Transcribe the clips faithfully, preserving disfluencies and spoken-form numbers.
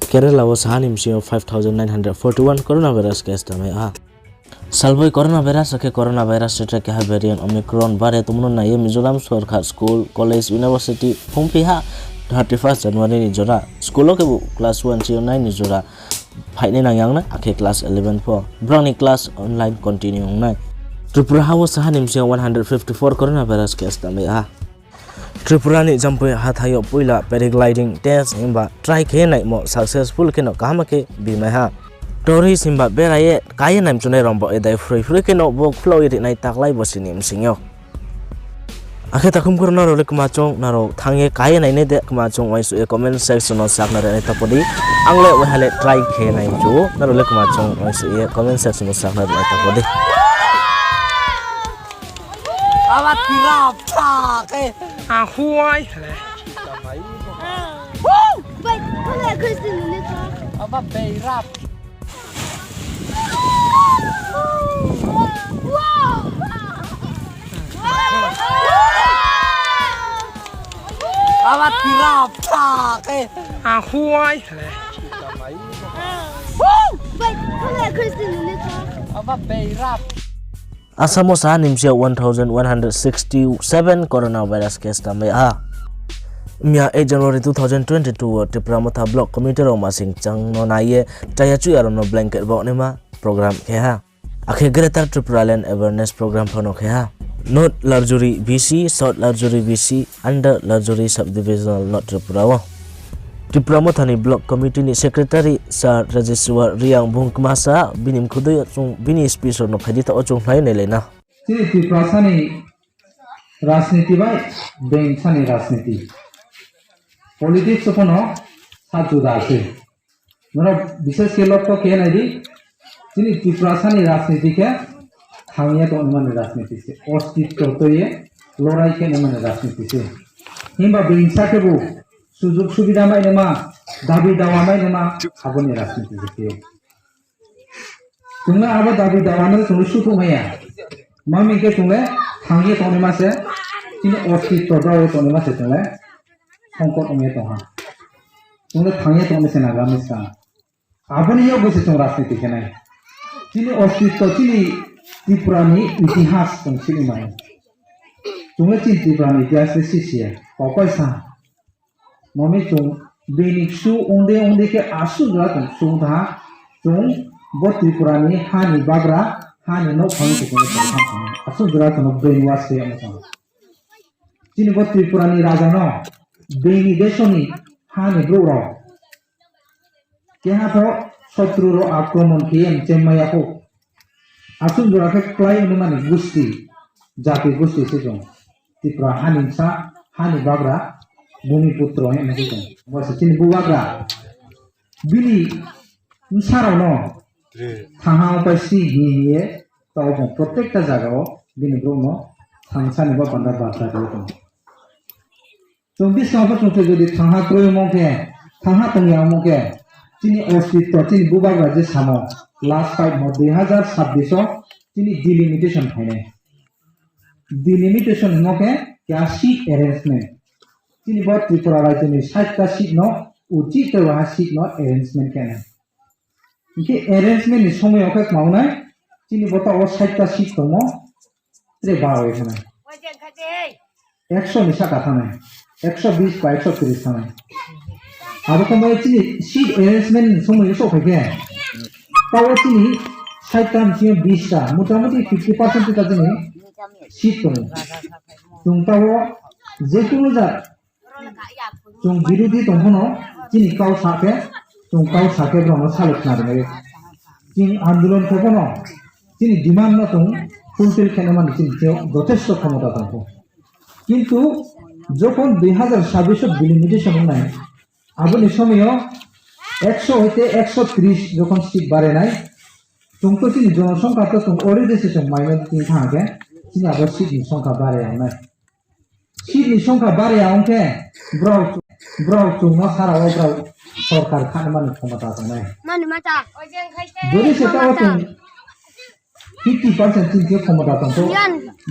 Kerala wo saha ni bsing yo five thousand nine hundred forty-one coronavirus case tangmai ha. Salboi coronavirus akhe coronavirus sitra keha variant Omicron bare tongmo no nai ye Mizoram sorkar school, college, university phungphi ha thirty first January ni jora. School wo khebu class one chiyo nine ni jora phainai nang yang nai, akhe class eleven pho brao ni class online continue ong nai. Tripura ha wo saha ni bsing yo one hundred fifty four coronavirus case tangmai ha. Tripura ni Jampui hathái yo poila paragliding test himba try khe naimo successful kheno kaham khe bimai ha. Tourist himba bera ye ká ye naimchunai rao bo edai phroi phroi kheno bo khulao ye rinai taklai bo sini bsing yo. Akhe takhum khoro nrao le kma chung nrao thanng ye ká ye nainai de, kma chung uaingsouh ye comment section no sakna rinai tapo di. Ang le waiha le try khe naimchu ou, nrao le kma chung uaingsouh ye comment section no sakna rinai tapo di. Aba tira pha khe. Ahuai le. Woo! Bai, kole Christian ni ka. Aba bai rap. Wow! Aba tira pha khe. Ahuai le. Woo! Bai, kole Christian ni ka. Aba bai rap. Assam wo saha ni bsing yo one thousand one hundred sixty seven coronavirus case tangmai ha. Miya eight January two thousand twenty two wo Tipra Motha Block Committee rao masing chang no nai ye chaya chuya rao no blanket baoh naima program khe ha. Akhe Greater Tripura Land Awareness Program pho no khe ha. North Larjuri B C, South Larjuri B C, Under Larjuri Subdivisional North Tripura wo. Tipra Motha ni Block Committee ni Secretary Sir Rajeshwar Reang bung kma sa bini mkhu dei yo chung bini speech rao no phai di taoh wo chung khnai nailai na. Chini Tiprasa ni rajniti bai beingsa ni rajniti, politics pho no sa juda se. Nrao bishesh khe lokho khe nai di, chini Tiprasa ni rajniti khe thang ye tongnaima ni rajniti se, ostitto tui ye lorai khe naima ni rajniti se. Himba beingsa khebu sujug subida mai naima, dabi dawa mai naima, abo ni rajniti se khe. Chung le abo dabi dawa no chung le suthuh mai ya. Tma hing khe chung le thang ye tongnaima se, chini ostitto dao ye tongnaima se chung le songkot ong ye tong ha. Chung le thang ye tongnai se nagra mi skang. Abo ni yakgu se chung rajniti khe nai. Chini ostitto, chini Tripura ni itihas chung sini mai. Chung le chini Tripura ni itihas le sisi ya. Kaukoi sa. Mami chung bini ksu ongde ongde khe asuh jora chung ksu ong tha. Chung bo Tripura ni ha ni bagra, ha ni nouhkhong se chung le tong tha. Asuh jora chung no brainwash khe yagmo chung. Chini bo Tripura ni raja no bini deso ni ha ni brouh rao keha pho sotru rao akromon khe ye mchemmai ya khou. Asuh jora khe klái ongnaima ni gusti, jati gusti se chung. Tripura ha ni bsa, ha ni bagra, Bhumiputro hing se chung. Bo se chini bubagra. Bini bsa rao no thangha ongpai si hing hing ye, taoh bung protekta zaga wo bini brouh no thangsa ni bo panda barta ri tong. Chung buskang pho chung se jodi thangha kroi ongmo khe, thangha tong ya ongmo khe, chini ostitto, chini bubagra je samo, last fight mo dui hazar sabbish o chini delimitation phainai. Delimitation hingmo khe keha seat arrangement. Chini bo Tripura rajyo ni sait ta seat no, uchih tei waha seat no arrangement khe nai. Hing khe arrangement ni somoi yo khe kma ong nai, chini bo taoh wo sait ta seat tongmo, tre baro ye thanng nai. Ekso ni sahka thanng nai, ekso bis ba ekso tris thanng nai. Abo khe bai chini seat arrangement ni somoi yo souhphai khe, taoh wo chini sait ta ni sing yo bis ta, motamuti fifty percent ta chini seat tong ou. Chung taoh wo je kunu ja chung birodhi tong pho no, chini kau sa khe, chung kau sa khe brao no salo khna ri nai. Chini andolon khe pho no, chini demand no chung fulfill khe naima ni chini thing yo jothesto khomota tong pho. Kintu jokhon dui hazar sabbish o delimitation ong nai, abo ni somoi yo ekso hoite ekso tris jokhon seat bare nai, chung to chini jonosongkha to chung already se chung minority thanng khe, chini abo seat ni songkha bare ya ong nai. Seat ni songkha bare ya ong khe, brao chung no sara wo brao sorkar kha naima ni khomota tong nai. Jodi se taoh wo chung fifty percent chini thing yo khomota tong pho,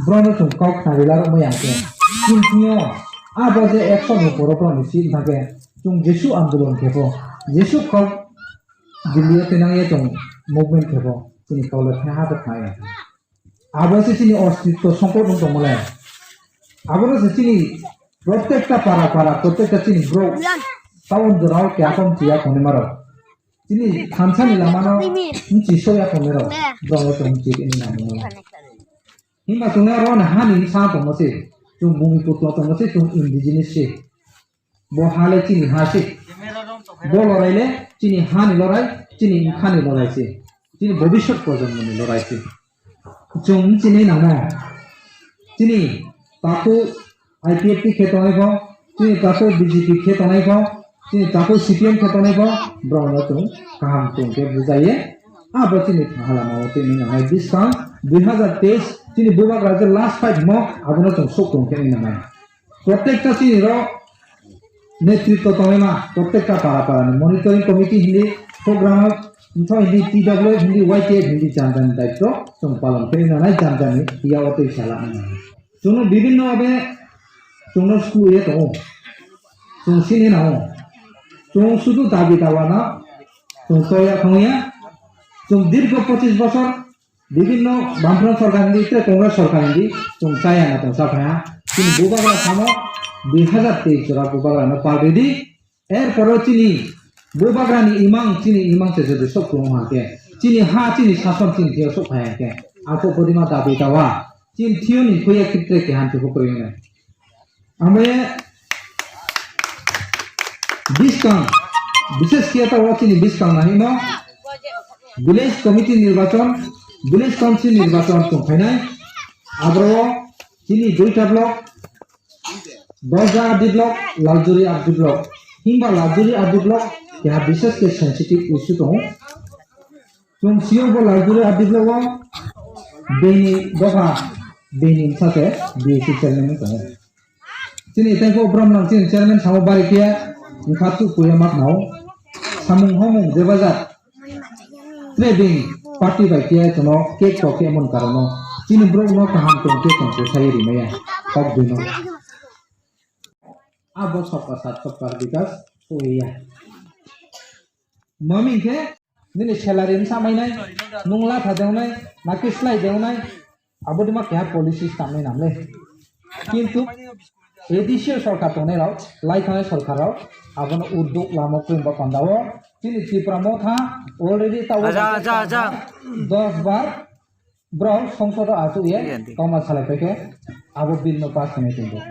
brao no chung kau khna ri la ruh mai ya khe, chini thing yo abo je ekso ni upor wo brao ni seat thanng khe, chung jesuh andolon khe pho, Jesuh kau Delhi yo tuinang ye chung movement khe pho, chini kau le khe ha khe phai ya. Abo se chini ostitto songkot ong tongmo le. Abo no se chini protekta para para, protekta chini brouh, town jora wo keha khe mchi ya tongnai ma rao. Chini thansa ni lama no mchi so ya tongnai rao, brao no chung mchi ri ni nang ou. Himba chung le aro ni ha ni bsa tongmo se, chung bhumiputro tongmo se, chung indigenous se. Bo ha le chini ha se. Bo lorai le chini ha ni lorai, chini bkha ni lorai se. Chini bhobishyot projonmo ni lorai se. Chung mchinai nangmo. Chini takhu I P F T khe tongnai pho, chini takhu B J P khe tongnai pho, chini takhu C P M khe tongnai pho, brao no chung kaham tong khe bujai ye, abo chini thanha lama wo tuinai nangnai. Buskang dui hazar teis chini bubagra je last fight mo, abo no chung souh tong khe nai nangnai. Protekta chini ro netritto tongnaima, protekta para para ni monitoring committee hing di, program mtho hing di, T W F hing di, Y T F hing di, janja ni daityo chung palon khe nai nangnai, janja ni ya wo tui sala nai nangnai. Chung no bibhinno bhabe chung no school ye tong ou. Chung sini nang ou. Chung sudu dabi dawa no chung to ya thang ya. Chung dirgho pochis bosor bibhinno Bamfront sorkar hing di, tre Congress sorkar hing di, chung chaya na tong sa phai ha. Chini bubagra samo dui hazar teis jora bubagra no pal ri di. Er pore chini bubagra ni imang, chini imang se jodi souh tong ha khe, chini ha, chini sason chini thing yo souh phai ha khe, ang pho bodima dabi dawa, chini thing yo ni khui ya khe tre keha ni thing pho kroi nai. Abo ye buskang, bishesh khe taoh wo chini buskang nai hingmo, village committee nirbachon, village council nirbachon chung phainai, aboro chini duita block, Dosda R D block, Laljuri R D block. Himba Laljuri R D block keha bishesh khe sensitive issue tong ou. Chung si ou bo Laljuri R D block wo bini dopha, bini bsa se B A C chairman tong ou. Chini tei pho brom nang chini chairman samo bari khe, bkha chuh koi ye ma khna ou. Samung homung jeba jat, tre bini party bai khe chung no cake to khe mon karon no, chini brouh no kaham tong khe chung khe sa ye ri mai ya, kok dui no. Abo sabka sat sabka bikas souh ye ya. Mami khe, nini salary bsa mai nai, nung latha deng nai, nakhe slái deng nai, abo dima keha policy snam nai nam le. Kintu A D C sorkar tongnai rao, lai thanngnai sorkar rao, abo no uddog lamo kroi ba panda wo, chini Tipra Motha already taoh wo dos bar brao songsod wo achouh ye kauma salaipai khe, abo bill no pass khe nai tong ou.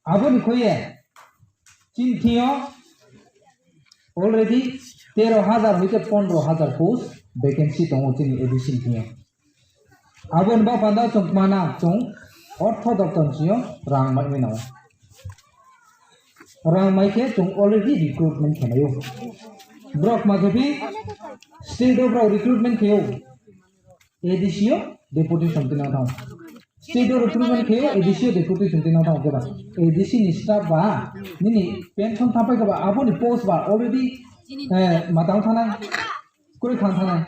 Abo ni khui ye chini thing yo already tero hajar hoite pondro hajar post vacancy tong ou chini A D C ni thing yo. Abo ni ba panda chung kmana chung ortho doptor ni thing yo rang mai nai nang ou. Rang mai khe chung already recruitment khe mai ou. Brao kma khe phi state wo brao recruitment khe ou. A D C yo deputation tinang thanng. State wo recruitment khe ou, A D C yo deputation tinang thanng khe ba. A D C ni staff ba, nini pension thapai khe ba, abo ni post ba already, eh, matang thanngnai, kroi khang thanngnai.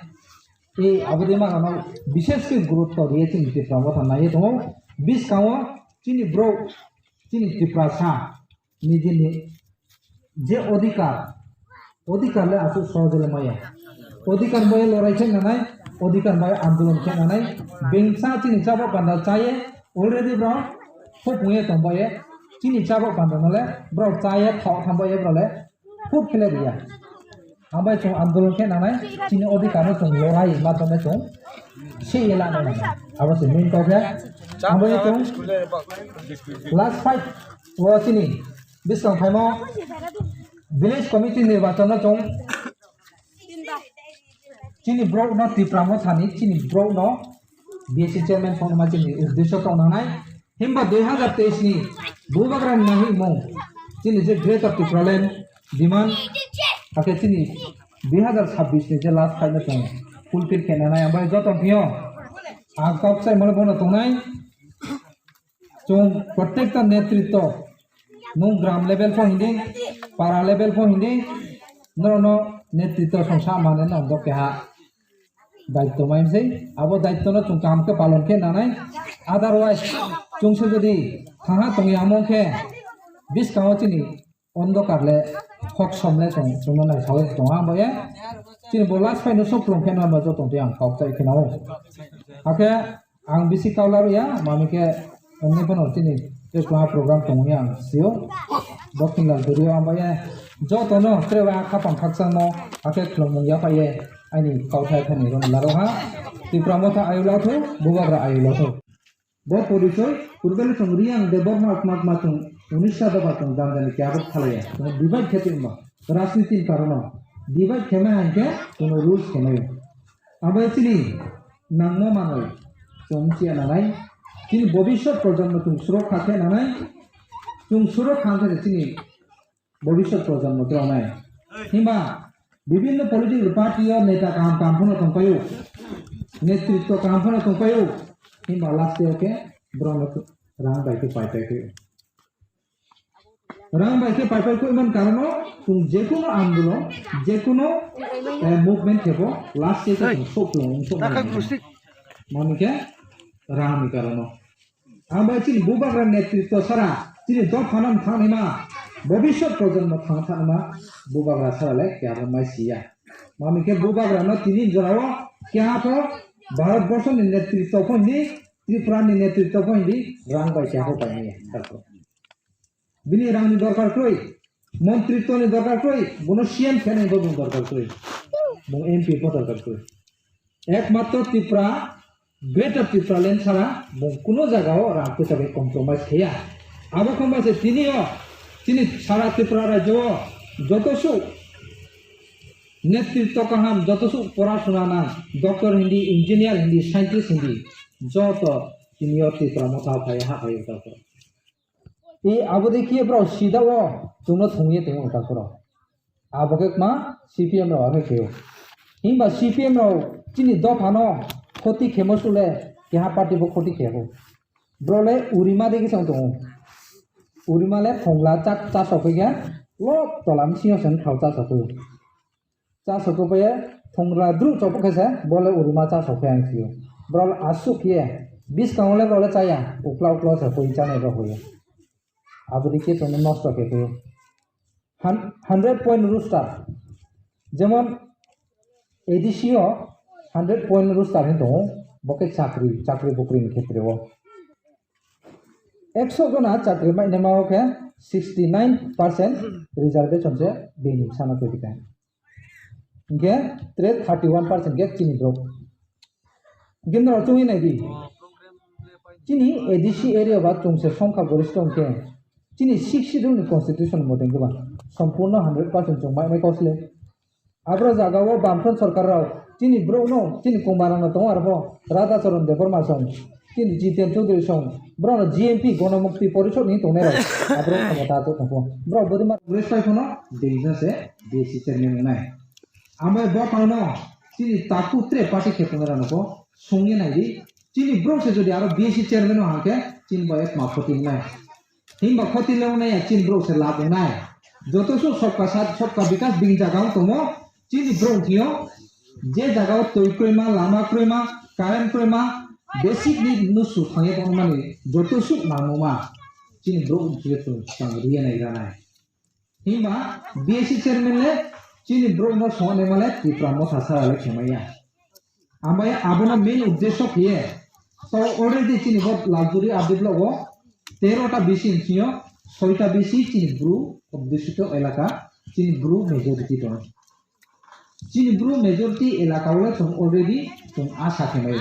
E, abo dei ma rao no bishesh khe gurutto ri ye chini Tipra Motha nai ye tong ou. Buskang wo chini brouh, chini Tiprasa, nijini je odhikar, odhikar le asuh sohoje le mai ya. Odhikar bai lorai khe nangnai, odhikar bai andolon khe nangnai, bengsa chini chába panda chá ye, already brao hophung ye tong bai ye, chini chába panda no le brao chá ye thaoh tham bai ye brao le hope khe le ri ya. Abo bai chung andolon khe nangnai, chini odhikar no chung lorai ma tong nai chung, se ye la nai nangnai. Abo se main kau khe, abo ye chung last fight wo chini buskang phaimo village committee nirbachon no chung chini brouh no Tipra Motha ni chini brouh no B A C chairman phone ma chini uddesho tong nangnai. Himba dui hazar teis ni bubagra ni nanghoihmung chini je Greater Tipraland demand, akhe chini dui hazar sabbish ni je last fight no chung fulfill khe nangnai, abo joto thing yo ang kau kchaimo le bo no tongnai. Chung protekta netritto, nung gram level pho hing di, para level pho hing di, nrao no netritto songsa mane nang do keha daityo mai sei, abo daityo no chung kaham khe palon khe nangnai. Otherwise, chung se jodi thanngha tong ya mong khe, buskang wo chini Ondokar le, hoksom le chung, chung no naisao ye tong ha, abo ye. Chini bo last pai no souhplung khe no ba joto tei ang kau chai khe na ou. Akhe ang bisi kau laro ya, mami khe, ang ni phano chini, je kuha program tong ye ang si ou. Bo khinal video ang ba ye. Joto no, tre ba khaphang khakchangmo, akhe khlumung ya pai ye, aini kauthai thani ron laro ha. Tipra Motha ayuh lau thou, Bubagra ayuh lau thou. Bo porichoi, purbe le chung Reang Debbarma kma kma chung, unisha doba chung jani jani khe abo thalai ya. Chung divide khe tongma. Rajniti ni karon no. Divide khe mai hing khe, chung rules khe mai ou. Abo chini nangmo manoi, chung mchi ya nanai, chini bobishyot projonmo chung surokha khe nanai, chung surokha khe chini bobishyot projonmo khe nanai. Himba, bibhinno political party yo neta kaham kaham pho no tongpai ou, netritwo kaham pho no tongpai ou, himba last yo khe brao no rang bai khe paipai khe. Rang bai khe paipai khe man karon no, chung jekuno andolon, jekuno, eh, movement khe bo, last yo khe chung souhplung, souhplung. Mami khe, rang ni karon no. Ang bai chini Bubagra netritwo sara, chini dopha no mthang naima, bobishyot projonmo thang thang naima, Bubagra sara le keha bo mai si ya. Mami khe Bubagra no tini jora wo keha pho Bharat borso ni netritwo pho hing di, Tripura ni netritwo pho hing di, rang bai keha pho pai nai ya. Bini rang ni dorkar kroi, montritwo ni dorkar kroi, bono C M khe nai bo bung dorkar kroi, bung M P pho dorkar kroi. Ekmatro Tripura, Greater Tipraland sara, bung kuno zaga wo rang poicha bai compromise khe ya. Abo khe ma se tini yo, chini sara Tripura rajyo wo, joto suh netritwo kaham, joto suh porasona nang, doctor hing di, engineer hing di, scientist hing di, joto tini yo Tipra Motha phai ha phai ou. I abo dei khe brao sida wo chung no thung ye tong ou takhu rao. Abo khe kma C P M rao akhe khe ou. Himba C P M rao chini dopha no khoti khemo suh le keha party bo khoti khe ou. Brao le urima dei khe se tong ou. Urima le thongla chá, chásao khe khe, lop tola bsing yo se khao chásao khe ou. Chásao khe pai ye, thongla druh chopho khe se, bo le urima chásao khe ang si ou. Brao le asuh khe ye, buskang wo le brao le chá ya, uklau uklau se koi chánai brao khe ye. Abo dei khe chung no nosto khe khe ou. Hun-, hundred point roster. Jemon, A D C yo hundred point roster hing tong ou, bo khe chakri, chakri bukri ni khetre wo. Ekso jona chakri mainaima wo khe sixty nine percent reservation se bini bsa no tui khe. Hing khe tre thirty one percent khe chini brouh. Hing khe nrao chung ye nai di. Chini A D C area ba chung se songkha goristo hing khe, chini Sixth Schedule ni constitution mote hing khe ba, sompurno hundred percent chung mai mai kau sle. Abro zaga wo Bamfront sorkar rao, chini brouh no, chini kongma rao no tong ou aro pho, Radha Charan Debbarma song, chini Jiten Chowdhury song, brao no G M P, Gonomukti Porishod ni tongnai rao, abro khomota to tong pho. Brao bodei ma rest pai pho no, dei jang se B S C chairman ong nai. Amo bo pal no, chini takhu tre party khe tongnai rao no pho, sung ye nai di, chini brouh se jodi aro B S C chairman ong ha khe, chini bo ekma khoti ong nai. Himba khoti le ong nai ya, chini brouh se lab ong nai. Joto suh sabka saath, sabka bikas bini zaga wo tongmo, chini brouh thing yo, je zaga wo toi kroima, lama kroima, current kroima, basic ni nusu thang ye tongmani, joto suh nangmo ma, chini brouh thing yo chung tang ri ye nai ra nai. Himba B S C chairman le, chini brouh no songnaima le, Tipra Motha sara le khemai ya. Abo ye, abo no main uddesho khe ye, to already chini bo Laljuri R D block wo, tero ta B C ni sing yo, soi ta B C chini Bru, adhusito elaka, chini Bru majority tong. Chini Bru majority elaka wo le chung already chung asa khe mai.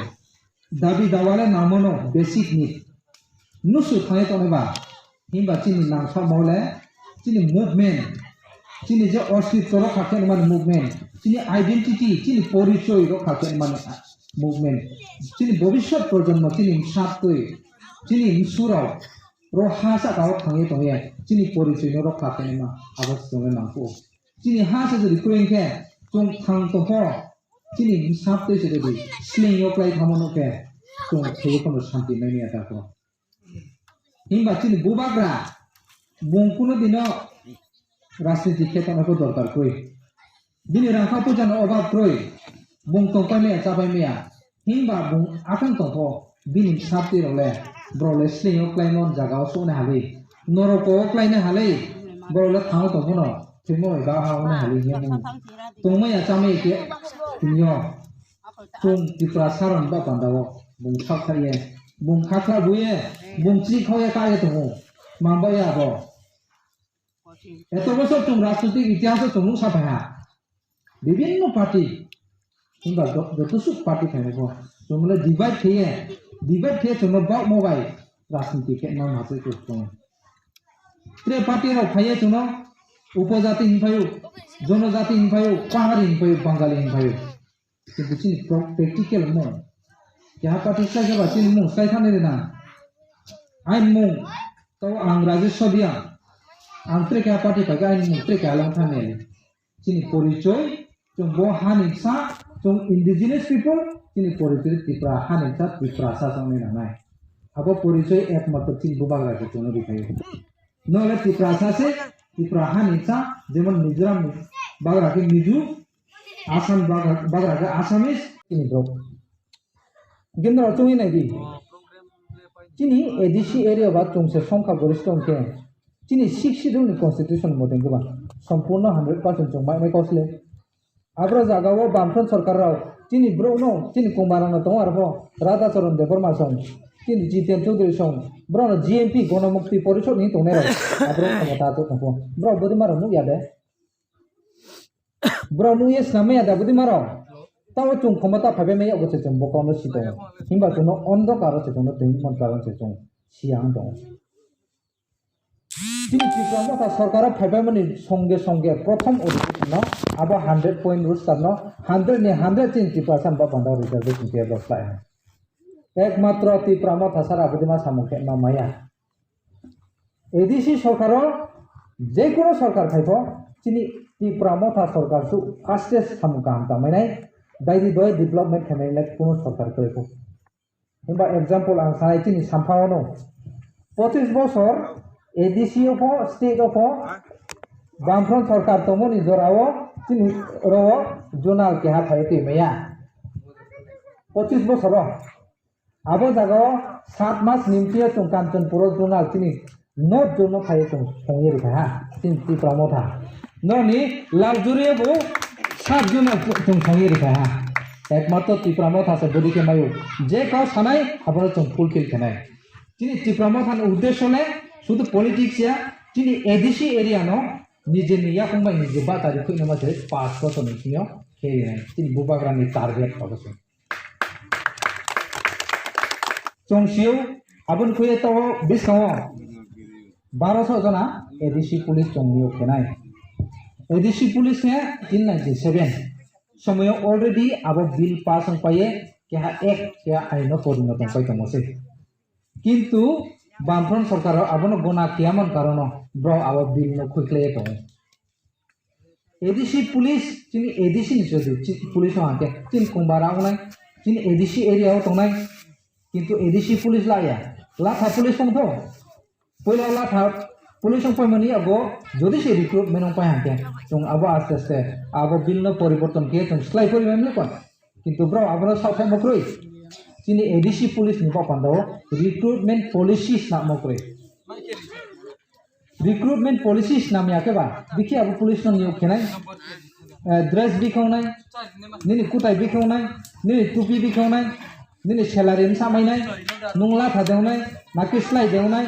Dabi dawa le nangmo no basic ni. Nusu thang ye tongnai ba. Himba chini nangsaomo le, chini movement, chini je ostitto rokha khe mani movement, chini identity, chini porichoi rokha khe mani movement, chini bobishyot projonmo, chini bsaptoi, chini bsu rao, ro ha sahka wo thang ye tong ye, chini porichoi no rokha khe ma, abo se chung le nang phuh ou. Chini ha se jodi kroi khe, chung thang tong pho, chini bsaptoi se jodi sleing yo klái thangmo no khe, chung thei ye pho no santi mai ya ta pho. Himba chini bubagra, bung kuno dino rajniti khe tongnai pho dorkar kroi. Bini rangkha poicha no obab kroi, bung tongpai mai ya, chápai mai ya. Himba bung akhang tong pho, bini bsaptoi rao le, brao le sleing yo kláimo zaga wo souhnai ha lei, noroko wo kláinai ha lei, Borok le thang tong pho no, thwimo bai ba ha ono hali hing ye tongmai ya chámai ya khe tini yo chung Tiprasa rao ni ba panda wo bung sakthai ye, bung khakra bu ye, bung chih khau ye ka ye tong ou. Tma ba ya abo? Eto bosor chung rajnitik itihas wo chung nuhsa phai ha. Bibhinno party, himba jo-, joto suh party phainai pho, chung le divide khe ye, divide khe ye chung no baohmo bai rajniti khe nang ha se chung. Tre party rao phai ye chung no upojati hing phai ou, jonojati hing phai ou, pahari hing phai ou, Bangali hing phai ou. Kintu chini pro-, practical mo. Keha party slái khe ba chini mmung slái thanngnai de na. Aini mmung, tao ang Rajesh Sadiya. Ang tre keha party phai khe aini mmung tre keha lang thanngnai. Chini porichoi, chung bo ha ni bsa, chung indigenous people, chini porichoi Tripura ha ni bsa, Tiprasa se ong nai nangnai. Abo porichoi ekmatro chini bubagra khe chung no ri phai ou. No le Tiprasa se, Tripura ha ni bsa, jemon Mizoram ni bagra khe Mizo, Assam bagra, bagra khe Assamese, chini brouh. Hingkhe nrao chung ye nai di. Chini A D C area ba chung se songkha goristo hing khe, chini Sixth Schedule ni constitution mote hing khe ba, sompurno hundred percent chung mai nai kau sle. Abro zaga wo Bamfront sorkar rao, chini brouh no, chini Kumar rao no tong ou aro pho, Radha Charan Debbarma song, chini Jiten Chaudhary song, brao no G M P Gonomukti Porishod ni tongnai rao, abro khomota tong pho. Brao bodei ma rao nuh ya de. Brao nuh ye snam mai ya da bodei ma rao. Tao chung khomota phai bai mai yag bo se chung bo kau no si tong ou. Himba chung no ondokar wo se chung no tongmon karon se chung si ya ong tong ou. Chini Tipra Motha sorkar wo phai bai mani songge songge prothom odhibeson no abo hundred point roster no hundred ni hundred chini Tiprasa ni ba panda wo reservation khe brao slái ha. Ekmatro Tipra Motha sara bodei ma samung khe ma mai ya. A D C sorkar wo je kuno sorkar phai pho, chini Tipra Motha sorkar suh fastest samung kaham tangmai nai, daidi doi development khe mai nai kuno sorkar kroi pho. Himba example ang sanai chini sampha wo no, pochis bosor A D C wo pho, state wo pho, Bamfront sorkar tongmo ni jora wo chini ro wo zonal keha phai ye tui mai ya. Pochis bosor wo. Abo zaga wo sat mas ni mthi yo chung Kanchanpur wo zonal chini North zone no phai ye chung song ye ri phai ha, chini Tipra Motha. Nrao ni luxury yo bo sat zone no chung song ye ri phai ha. Ekmatro Tipra Motha se bodei khe mai ou. Je kau sanai, abo no chung fulfill khe nai. Chini Tipra Motha ni uddesho le sudu politics ya, chini A D C area no nije ni yakoung bai nije bahcha ri khuinaima se paanch bosor ni sing yo khe ri nai. Chini bubagra ni target abo se. Chung si ou, abo ni khui ye taoh buskang wo baroso jona A D C police chung niyog khe nai. A D C police khe tin ninety seven somoi yo already abo bill pass ong pai ye keha act, keha ain no porinoto ong pai tongmo sei. Kintu Bamfront sorkar rao abo no gona khe yamon karon no brao abo bill no khuikhlai ye tong ou. A D C police, chini A D C ni se chi-, police ong ha khe, chini Kumbar rao ong nai, chini A D C area wo tongnai, kintu A D C police la ya, Latha police tong thou. Poila Latha police ong paimani abo, jodi se recruitment ong pai ha khe, chung abo aste aste, abo bill no poriborton khe chung slái pori mai mle kon. Kintu brao abo no saohthaimo kroi. Chini A D C police ni baoh panda wo recruitment policy snammo kroi. Recruitment policy snam ya khe ba, bikhe abo police no niyog khe nai, eh, dress bikhe ong nai, nini kutai bikhe ong nai, nini tupi bikhe ong nai, nini salary bsa mai nai, nung Latha de ong nai, naki slái de ong nai,